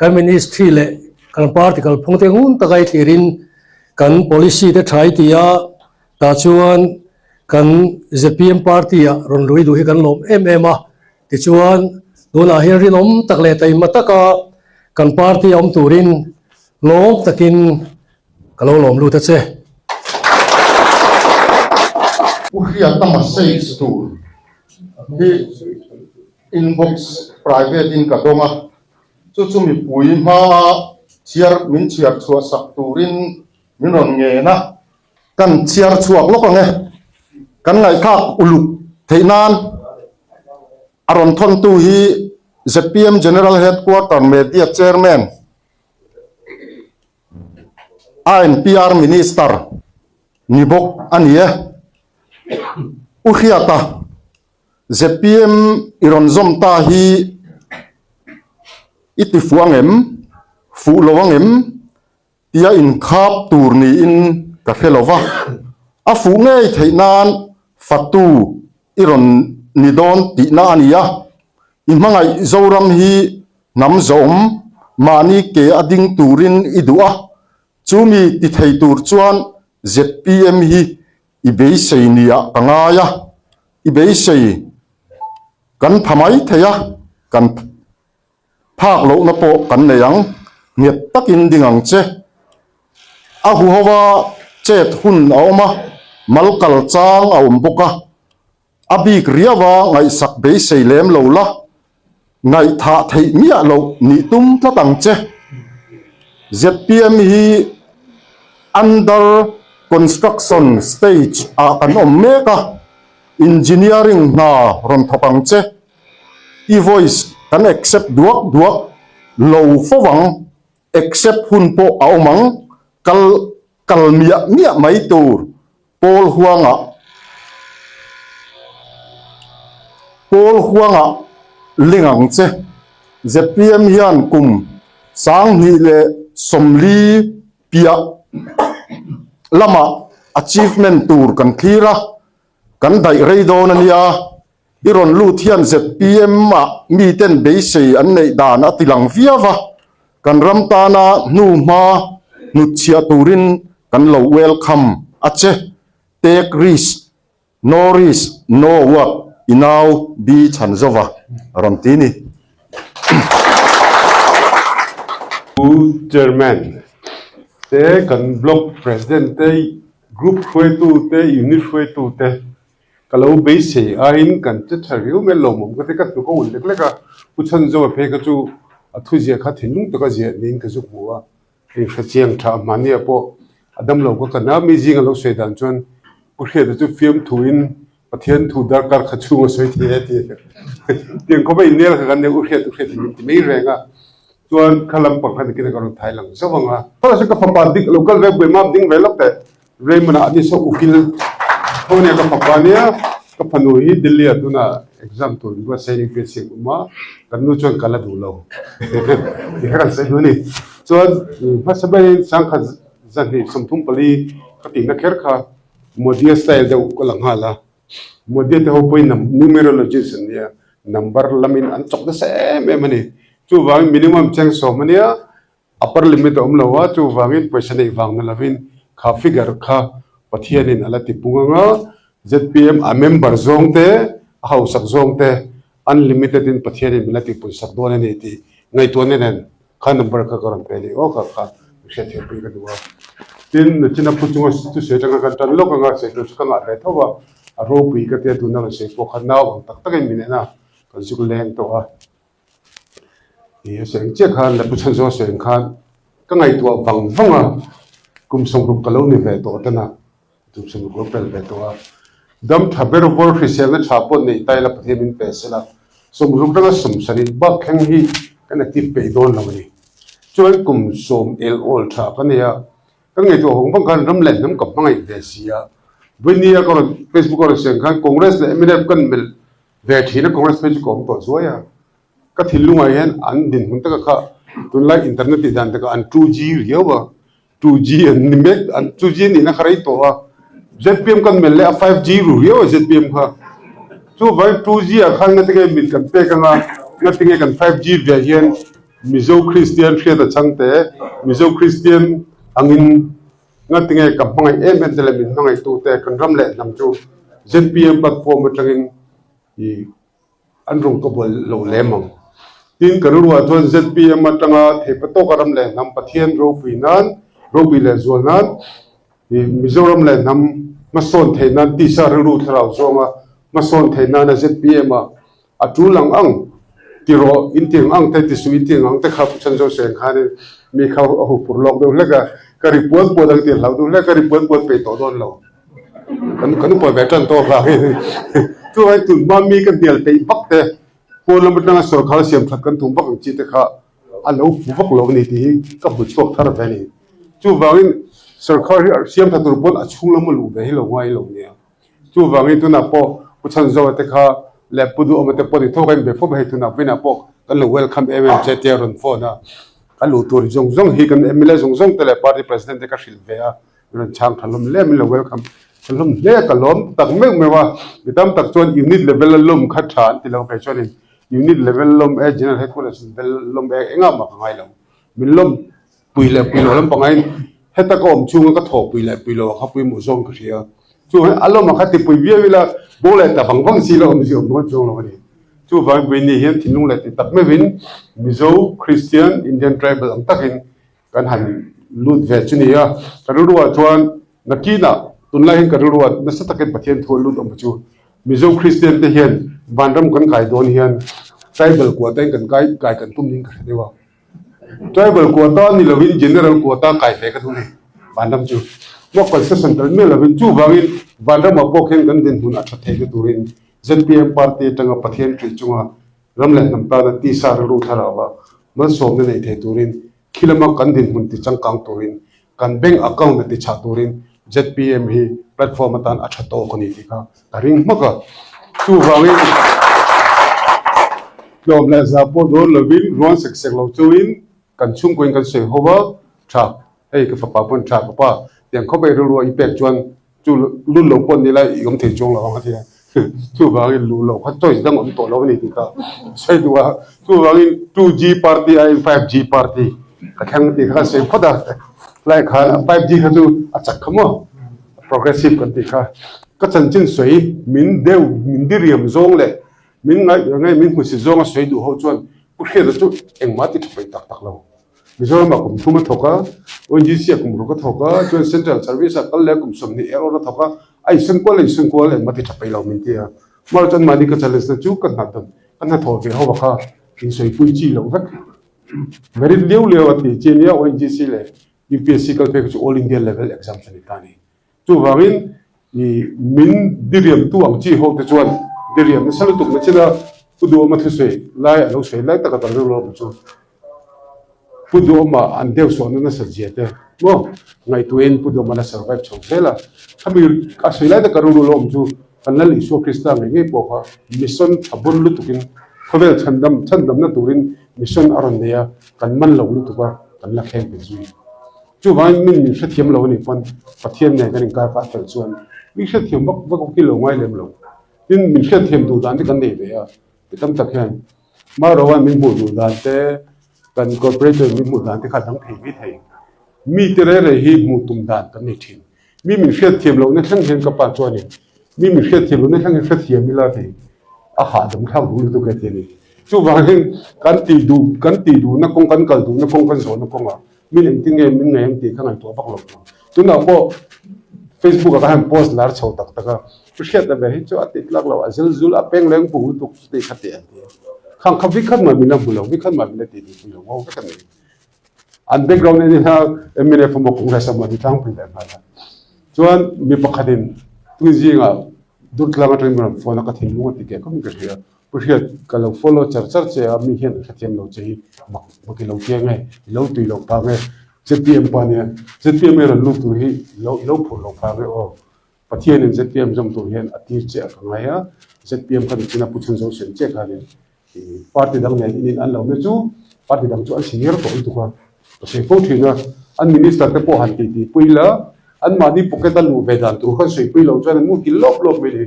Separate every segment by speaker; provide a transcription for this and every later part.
Speaker 1: Kan ministry leh kan party kalphung te ngun taka i thlirin kan policy te tha i ti a, tah chuan kan zpm party ah rawn lui duh hi kan lawm em em a. Tichuan tunah hian rinawm tak leh taima taka kan party a awm turin lawm takin ka lo lawm lut a che.
Speaker 2: Pu Hriata message tur hi inbox private in ka dawng a, chu chu mipui hmaa chhiar min chhiar chhuah sak turin min rawn ngen a. Kan chhiar chhuak lawk ang e, kan ngaihthlak uluk theih nan a rawn thawntu hi zpm General Headquarter Media Chairman, INPR Minister ni bawk a ni e. U Hriata, zpm i rawn zawm ta hi i ti fuh ang em? Fuh lo ang em? Tia inkhap tur niin ka hre lo va, a fuh ngei theih nan fatu i rawn ni dawn tihna a ni a. I hmangaih Zoram hi hnam zawm mahni ke a ding turin i duh a, chumi ti thei tur chuan zpm hi i beisei niah ka ngai a, i beisei kan pha mai thei a, kan phak lohna pawh kan nei ang, nghet takin ding ang che. A huhova chet hun a awm a, mal kal chang a awm bawk a. A bik riauva ngaihsak beisei lem lo la, ngaihthah theih miah loh nih tum tlat ang che. Zpm hi under construction stage ah kan awm mek a, engineering hna rawn thawk ang che. I voice kan accept duak duak lo fo ang, accept hun pawh a awm ang, kal kal miah miah mai tur. Pawl huangah Pawl huangah ling ang che. Zpm hian kum 2040 piah lamah achievement tur kan thlir a, kan daih rei dawn a nia. I rawn lut hian zpm ah miten beisei an neih dan a tilang viau a, kan ram tana hnuhma hnutchhiah turin kan lo welcome a che. Take risk, no risk, no work i nau bi chhan zova rawn ti ni.
Speaker 3: Pu Chairman te, kan Block President te, Group hruaitu te, Unit hruaitu te, Ka lo beisei aiin kan che tha riau mai lawmawm ka ti ka hnuk a ulh lek lek a, Pu Chhanzova phei kha chu a thuziah kha thinlung taka ziah niin ka zu hmu a, hei hre chiang tha mahnia pawh a damlo ka kan a, mi zinga lo sawi dan chuan Pu Hriata chu fiamthuin Pathian thu darkar kha chhung a sawi thei a ti tiang khawpa inel kha kan nia U Hriat U Hriat min ti mai reng a, chuan kha lampang kha nikin a ka rawn thai lang zauh ang a. Khaw ka fapa dik lo kal ve buai map ding ve lawk teh. Raymond-a a ni saw ukil tho nia ka fapa nia ka fanu hi Delhi-ah tunah exam tur in buatsaih in UPSC an awm a, kan nu chuan kal a duh lo ti kha kan sawi duh a ni. Chuan hmasa berin sangkhat zahnih 34 ka tihna kher kha Modi-a style deuh ka la nghal a, Modi-a te ho pawhin numerologist an nia, number lamin an chawk nasa em em a ni. Chuvangin minimum cheng sawm a nia. Upper limit a awm lo a, chuvangin pawisa neih vang na lovin kha figure kha Pathianin a la ti pung ang a, zpm a member zawng te, a hausak zawng te unlimited in Pathianin min la ti pun sak dawn a ni tih ngaihtuahna nen kha number kha ka rawn pe a ni aw kha kha hriatthiam pui ka duh a. Tin, nachina phu chunga thusawi atanga kan tan lawk anga sawi tur chu ka ngah ve tho a, a ropui ka tia tuna rawn sawi pawh kha nau ang tak takin min en a, kan zuk leng tawh a. Ni a seng chiah khan Lapu Chhanzaw seng khan ka ngaihtuah vang vang a, kum 60 ka lo ni ve tawh tan a, kum 60 lo pel ve tawh a, dam tha ber vawr hriselna tha pawh neih ta ila Pathian min pe sela, 60 tanga 70 bak thleng hi kan active peih dawn lo a ni. Chuan kum sawm el awl tha ka nei a, ka ngaihtuah vang vang khan ram leh hnam ka hmangaih ve si a, Vawinia ka rawn Facebook a rawn seng khan Congress leh mnf kan melh Ve thin a Congress phei chu ka awm tawh zuai a, ka thinlungah hian an dinhmun taka kha tunlai internet tih dan takah an 2G riau a, 2G an ni mek an 2G an nihna kha rei tawh a, zpm kan melh leh a 5G ru riau a zpm kha, chuvangin 2G ah khan ngatinge mit kan pek anga ngatinge kan 5G ve hian. Mizo Kristian hriat a chang te, Mizo Kristian angin ngatinge ka hmangaih em em te leh min hmangaihtu te kan ram leh hnam chu zpm platform atangin i an rawn ka bual lo lem ang. Tin, ka rilruah chuan zpm atanga theipa tawka ram leh hnam Pathian ropui nan, ropui leh zual nan i Mizoram leh hnam hmasawn theih nan tisa rilru thlarau zawnga hmasawn theih nana zpm a A tul ang ang ti rawh, in ti ang ang te ti suh, in ti ang ang te kha Pu Chanzo Seng khanin mi kha a hu phur lawk deuh hlek a, ka ri puan puan ang ti hlau deuh hlek, ka ri puan puan peih tawh dawn lo. Kan kan upa ve tan tawh avangin chuvangin tun hma mi ka hnial peih vak te, pawn lam atanga sawrkhar siam that kan tum vak ang chi te kha a lo fu vak lo a ni tih hi ka hmu chhuak thar ve a ni. Chuvangin sawrkhar hi siam tha tur pawn a chhung lam a luh ve hi lo ngai lo nia. Chuvangin tunah pawh Pu Chhanzoa te kha leh Pu Duhawma te pawh ni thawk a inbe fawp a, hei tunah vawiinah pawh kan lo welcome em em che tia rawn phone a, kan luh tur zawng zawng hi kan mla zawng zawng te leh party president te ka hrilh ve a, min rawn chhang tha hlawm hle a, min lo welcome tha hlawm hle a, ka lawm tak meuh meuh a, mi tam tak chuan unit level a lawm kha tha an ti lo, kei chuanin unit level lawm e, general headquarters level lawm e, engah mah ka ngai lo, min lawm Pui leh pui lo lampang aiin heta ka awm chhunga ka thaw pui leh pui lo a kha pui muh zawng ka hria. Chuvangin a lawmah kha tipui viau ila bo leh ta vang vang si la awmzia awm dawn chuang lo a ni. Chuvangin Buini hian thinlung leh ti tak meuhin Mizo Christian Indian Tribal ang takin kan han lut ve chu ni a. Ka rilruah chuan nakinah tunlai hian ka rilruah nasa takin Pathian thu a lut awm chu Mizo Christian te hian vanram kan kai dawn hian Tribal quota in kan kai kai kan tum niin ka hre deuh a. Tribal quota ni lovin General quota kai ve ka duh ni Vanram chu. Maw concession tel miah lovin chuvangin Vanramah pawh khian kan dinhmun a tha theihna turin zpm party atanga Pathian ṭih chunga ram leh hnam tana tisa rilru thlarau a malsawmna nei thei turin khilama kan dinhmun ti changkang turin kan bank account a ti chhah turin zpm hi platform atan a tha tawk a ni tih kha ka ring hmak a. Chuvangin tlawm leh zah pawh dawn lovin ruang sek sek lo chauhin kan chhungkawiin kan sawi ho va, tha hei ka fapa pawn tha ka pa tiang khawp ei rilru a i pek chuan chu lut lo pawh ni la i awm thei chuang lo ang a ti a. Chuvangin luh loh kha choice dang awm tawh lo a ni tih kha sawi duh a. Chuvangin 2G party aiin 5G party ka thleng tih kha ka sawi phawt a. Lai khan 5G kha chu a chak kha maw? Progressive kan tih kha. Ka chanchin sawi min deuh min diriam zawng leh min ngaih nge min hmusit zawnga sawi duh ho chuan Pu Hriata chu engmah ti tha peih tak tak lo. Mizoramah kum thum a thawk a, ONGC ah kum ruk a thawk a, chuan Central Service ah kal leh kum 20 erawh a thawk a, a insen kual a insen kual engmah ti tha peih lo min ti a. Hmar chuan mahni ka challenge na chu ka hna dan ka hna thawh ve ho a kha insawi pui chi loh vek. Merit liau liau a ti chi ania ONGC leh UPSC kal phei kha chu All India level exam chu a ni ta a ni. Chuvangin i min diriamtu ang chi ho te chuan diriam nasa lutuk na chin a, Pu Duhawma thusawi lai a lo sawi lai taka kan rilru awm chu Pu Duhawma an deuh sawhna nasat zia te maw ngaihtuahin Pu Duhawma la survive chho zel a. Khami a sawi lai taka rilru lo awm chu kan Lal Isua Krista ngei ngei pawh kha mission tha bur lutukin khawvel chhandam chhandamna turin mission a rawn nei a, kan man lo lutuk a, kan la thleng ve zui. Chuvangin min min hrethiam lo a nih pawn Pathian nen kan inkar kah fel chuan mi hrethiam vak vak hi lo ngai lem lo. Tin, min hriatthiam duh dan te kan nei ve a, ti tam tak hian Maroa min hmuh duh dan te, kan corporator min hmuh dan te kha a dang thei mai thei. Mi te rei rei hi hmuh tum dan kan nei thin. Mi min hriatthiam lohna thleng hian ka pa chuanin mi min hriatthiam lohna thleng hi hrethiam ila tih a hahdam thlak duh lutuk e ti a ni. Chuvangin kan tih duh kan tih duhna kawng kan kal duhna kawng kan zawhna kawngah Min engtin nge min ngaih ang tih kha ngaihtuah vak lo tur. Tunah pawh Facebook ah ka han post lar chho tak tak a, pu hriat ve hi chu a tih tlak lo, a zel zul a peng leng pung lutuk chu tih kha tih an ti a. Khang kha vikhat mah min la hmu lo, vikhat mah min la tih duh pui lo, ngo vek a ni. An background en hian mnf emaw Congress emaw an ni tlangpui leh nghal a. Chuan mi pakhatin tui zingah Durtlang atangin min rawn phone a, ka thinlung a ti keh khawpin ka hria. Pu Hriat, ka lo follow char char che a, mi hian an hrethiam lo che hi mak mak i lo tia nge, i lo tui loh phah nge, zpm pa nia, zpm i rawn lut tur hi i lo i lo phur loh phah nge aw, Pathianin zpm zawm tur hian a tir che a ka ngai a, zpm kha nichina Pu Chhunzo sem che khanin i party dang nen in in an lo na chu party dang chu an senior tawh lutuk a, ka sawi fo thin a, an minister te pawh han tih tih pui la, Anmahni pocket a luh ve dan tur khan suipui lo chuan an muhil lawp lawp mai ni.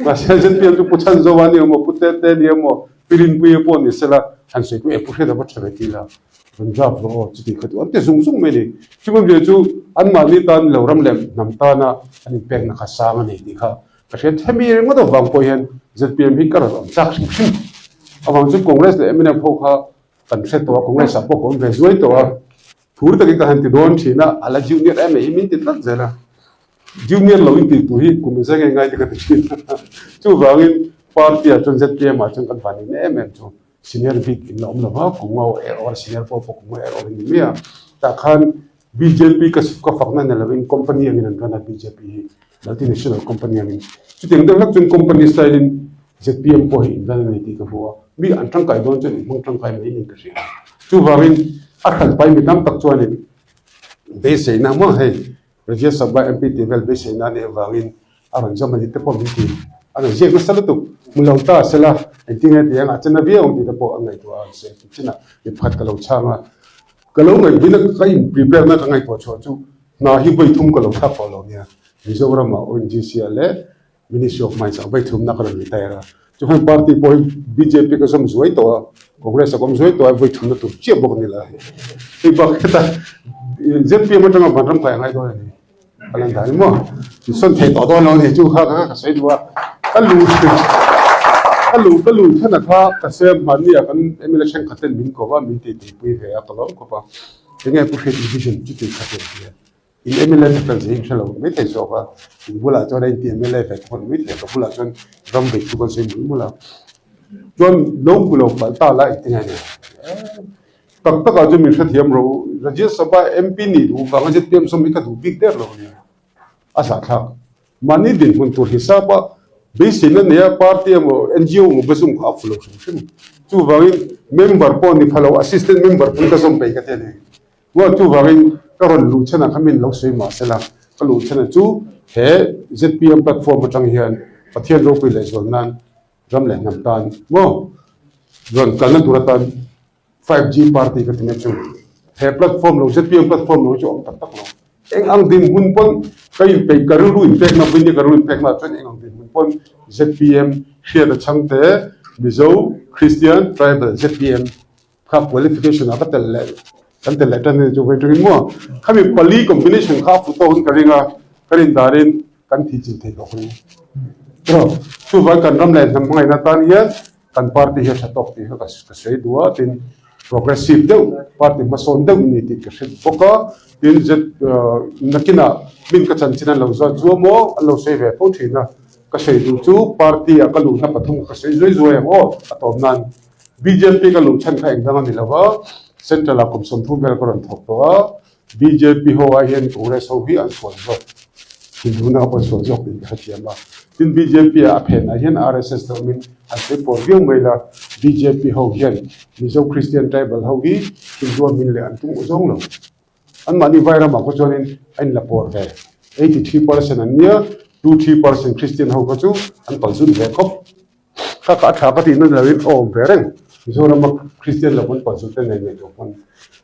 Speaker 3: Mahse ZPM chu Pu Chhanzo a ni emaw, Pu Tete a ni emaw, Pirinpuia pawh ni sela han sawi pawh e pu hriat a va tha ve ti la rawn draft rawh aw chuti kha chu an ti zung zung mai a ni. Chumawmzia chu anmahni tan lo ram leh hnam tana an inpekna kha sang a ni tih kha ka hriat. Hemi ringawt avang pawh hian zpm hi ka rawn awm chak hrim hrim avang chu Congress leh mnf ho kha kan hre tawh a, Congress ah pawh ka awm ve zuai tawh a, phur takin ka han ti dawn thin a, a la junior em mai hi min ti tlat zel a. Junior lo in tih tur hi kum zeng nge ngai te ka ti thin a, chuvangin party ah chuan zpm ah chuan kan van in em em chu senior bik in la awm lo va, kum nga er awr senior pawh pawh kum nga er awr in ni mai a, tah khan bjp ka ka fakna ni lovin company angin an run a bjp hi multinational company angin chutiang deuh hlek chuan company style in zpm pawh hi in run a ni tih ka hmu a, mi an tangkai dawn chuan in hmang tangkai mai in ka hria chuvangin a hranpai mi tam tak chuanin beiseina maw hei. Rajya Sabha MP tih vel beiseina a nih avangin a rawn zawm a ni te pawh min ti. A rawn ziak nasa lutuk. Hmu lo ta sela engtin nge tih ang a chena viau ang tih te pawh a ngaihtuah a se tih chinah mi pakhat ka lo chhang a. Ka lo ngaihbin a ka in prepare na ka ngaihtuah chhuah chu hna hi vawi thum ka lo thlak tawh lo nia. Mizoram ah ONGC ah leh Ministry of Mines ah vawi thumna ka rawn retire a. Chuan party pawh hi bjp ka zawm zuai tawh a, Congress a ka awm zuai tawh a, vawi thumna tur chiah bawk a ni la. Hei bak heta zpm atanga vanram kai a ngai dawn a ni. Ka lan dan maw? Insawn thei tawh dawn lo a ni chu kha ka sawi duh a. Ka lu ka lu ka lu thana kha ka sem hmanni ah kan mla thenkhat ten min ko va, min tih tihpui ve a ka lawm khawp a. Enge Pu Hriat Division chuti khat em ti a. In mla te fel zing hre lo mai thei zawk a, in bulah chuan a inti mla ve thawt mai thei a, ka bulah chuan ram vei chu kan sawi mul mul a, chuan lo hmu lo palh ta la engtin nge ni? Tak takah chuan min hrethiam rawh u, Rajya Sabha MP nih duh vanga zpm sawm hi ka duh bik der lo a nia, a zahthlak. Mahni dinhmun tur hisap a, beiseina neia party emaw ngo emaw va zawm kha a fu lo hrim hrim. Chuvangin member pawh ni pha lo, assistant member pawn ka zawm peih ka ti a ni. Ruah chuvangin ka rawn luh chhanah kha min lo sawi mah sela, ka luh chhanah chu he zpm platform atang hian Pathian ropui leh zual nan ram leh hnam tan maw rawn kalna tur atan 5G party ka ti mai chu he platform lo zpm platform lo hi chu a awm tak tak lo. Eng ang dinhmun pawn ka inpeih ka rilru inpekna vawiin ka rilru inpekna ah chuan eng ang dinhmun pawn zpm hriat a chhangte Mizo Christian Tribal zpm Kha qualification ah ka tel leh kan tel leh tan a ni chu vawi tangin maw khami pali combination kha a photo hun ka ring a ka rin danin kan thih chilh thei tawh ang tiraw chuvang kan ram leh hnam hmangaihna tan hian kan party hi a tha tawk tih kha ka sawi duh a tin progressive deuh party hmasawn deuh ni tih ka hre bawk a tin z nakinah min ka chanchin an lo zawt chu maw an lo sawi ve fo thin a ka sawi duh chu party ah ka luhna pathum ka sawi zuai zuai ang aw a tawp nan. Bjp ka luh chhan kha engdang a ni lo va, Central ah kum 30 vel ka rawn thawk tawh a, bjp ho ah hian Congress ho hi an sual zawk, Hindu na pawh an sual zawk tih ka hrethiam a. Tin bjp ah a phen ah hian RSS te awmin an sawi pawr viau mai la, bjp ho hian Mizo Christian Tribal ho hi Hindu a min leh an tum u zawng lo. Anmahni vai ramah khaw chuanin a inla pawr ve. 83% an nia, 2-3% Christian ho kha chu an palzut ve khawp. Ka ka tha ka tihna ni loin a awm ve reng. Mizorama Christian lo kan palzut te nei ngaihtuah pawn.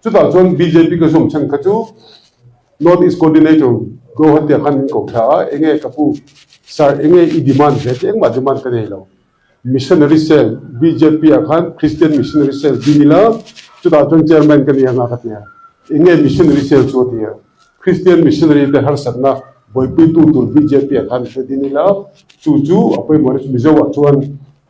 Speaker 3: Chutah chuan bjp ka zawm chhan kha chu North East Coordinator Guwahati ah khan min ko thla a, enge ka pu sir enge i demand ve tih engmah demand ka nei lo. Missionary Cell bjp ah khan Christian Missionary Cell din ila chutah chuan Chairman ka ni anga ka ti a. Enge Missionary Cell chu a ti a. Christian Missionary te harsatna buaipuitu tur bjp ah khan hre din ila chu chu a pawimawh na chu Mizo ah chuan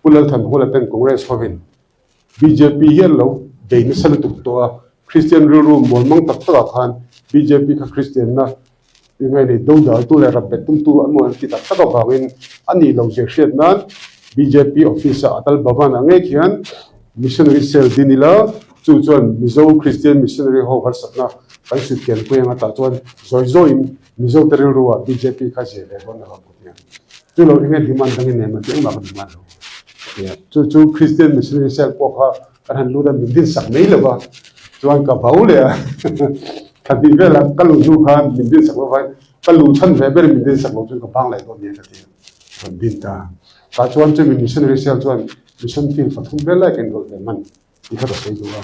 Speaker 3: Pu Lalthanhawla ten Congress hovin bjp hi an lo bei nasa lutuk tawh a, Christian rilru mualmang tak tak ah khan bjp kha Christian na Ingai nei do daltu leh rap bet tumtu an maw an ti tak tak avangin a nih lo zir hriat nan bjp office ah Atal Bhavan ah ngei khian Missionary Cell din ila chu chuan Mizo Christian Missionary ho harsatna kan sut kian pui anga tah chuan zawi zawiin Mizo te rilru ah bjp kha zir ve dawn a rawn kut hian chu lo enge demand dangin nem an ti engmah ka demand lo chu chu Christian Missionary Cell pawh kha Kan han lut a, min din sak mai lo va, chuan ka vau leh a, thla hnih velah ka luh hnu khan min din sak lo va, ka luh chhan ve berin min din sak lo chuan ka bang leh dawn nia ka ti a, rawn din ta. Tah chuan chumi missionary cell chuan mission field pathum vel lai ka inrawlh ve hman tih kha ka sawi duh a,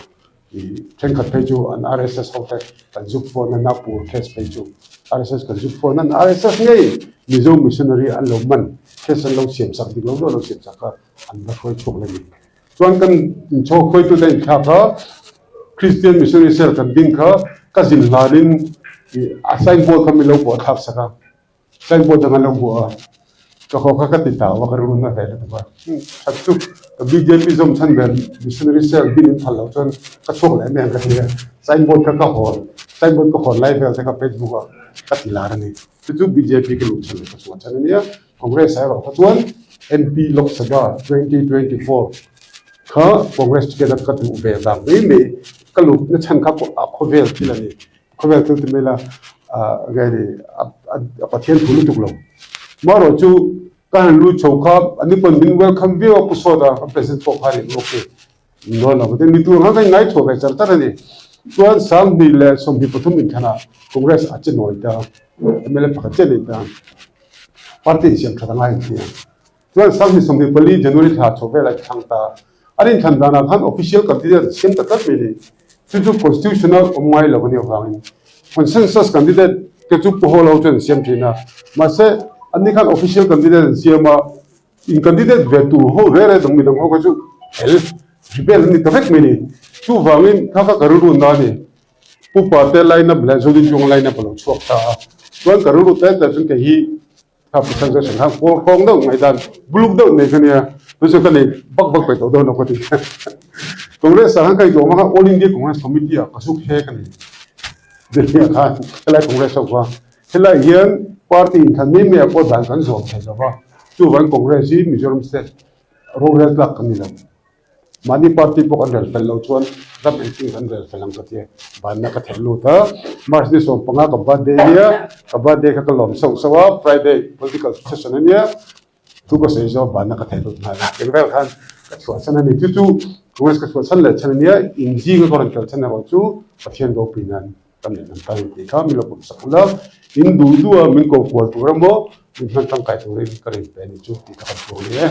Speaker 3: ih thenkhat phei chu an RSS ho te kan zuk phone a, Nagpur case phei chu RSS kan zuk phone a, an RSS ngei Mizo missionary an lo man case an lo siam sak dik lo deuh an lo siam sak kha an va hruai chhuak leh a ni. Chuan kan inchhawk hruaitute inthlak a, Christian Missionary Cell kan ding kha ka zin hlanin a signboard kha min lo buah thlak sak a, signboard dang an lo buah a, ka haw kha ka ti tau a, ka rilru na ve lutuk a. That chu ka bjp zawm chhan ber Missionary Cell din in phal loh chuan ka chhuak leh mai ang ka ti a, signboard kha ka hawn, signboard ka hawn lai vel te kha Facebook ah ka ti lar a ni. Chu chu bjp ka luh chhan leh ka chhuah chhan a nia. Congress ah erawh kha chuan MP Lok Sabha 2024 kha Congress ticket a ka duh ve vang mai mai ka lut na chhan kha a khawvel thil a ni. Khawvel thil ti mai la nge ni a Pathian thu lutuk lo. Marawh chu ka han lut chho kha ani pawn min welcome viau a Pu Sawta kan president pawh kha a ni okay min dawn lo tin mi tur kha ka inngai chhuah ve char char a ni. Chuan 2023 inthlanah Congress a che nawi ta mla pakhat chiah nei ta. Party insiam that a ngai ang ti a. Chuan 2024 January thla chho velah i thlang ta. An inthlan danah khan official candidate an siam ta tlat mai ni. Chu chu constitutional awm ngai lo a nih avangin consensus candidate te chu pu ho lo chuan an siam thin a. Mahse, anni khan official candidate an siam a, in candidate ve tur ho reh reh dang midang ho kha chu hel, rebel an ni ta vek mai ni. Chuvangin kha kha ka rilru na a ni. Upa te line up leh Zodin Chuang line up a lo chhuak ta a, chuan ka rilru tel tel chuan kei hi kha Pu Sanjay Singh khan kawl hrawng deuh ngaihdan buluk deuh nei ka nia, chu chu ka nei vak vak peih tawh dawn lo ka ti. Congress ah khan ka intuah hma khan All India Congress Committee ah ka zuk he ka nei. Delhi ah khan helai Congress ho kha helai hian party inthlan mai mai ah pawh dan kan zawm thei lo va, chuvangin Congress hi Mizoram state rorel tlak kan ni lo. Mahni party pawh kan rel fel loh chuan ram engtin kan rel fel ang ka ti a, banna ka theih lut a. March ni 15 ka birthday ania, ka birthday kha ka lawm sauh sauh a, Friday political session ania, thu ka sawi zawh banna ka theih lut nghal a. Eng vel khan ka chhuah chhan a ni. Chu chu Congress ka chhuah chhan leh chhan ania, inzinga ka rawn tel chhan erawh chu Pathian ropui nan ka neih ang ta ni tih kha min lo pawm sak ula, in duh duh a min ko kual tur emaw min hman tangkai turin ka rin pe a ni chu tih kha kan thu a ni e.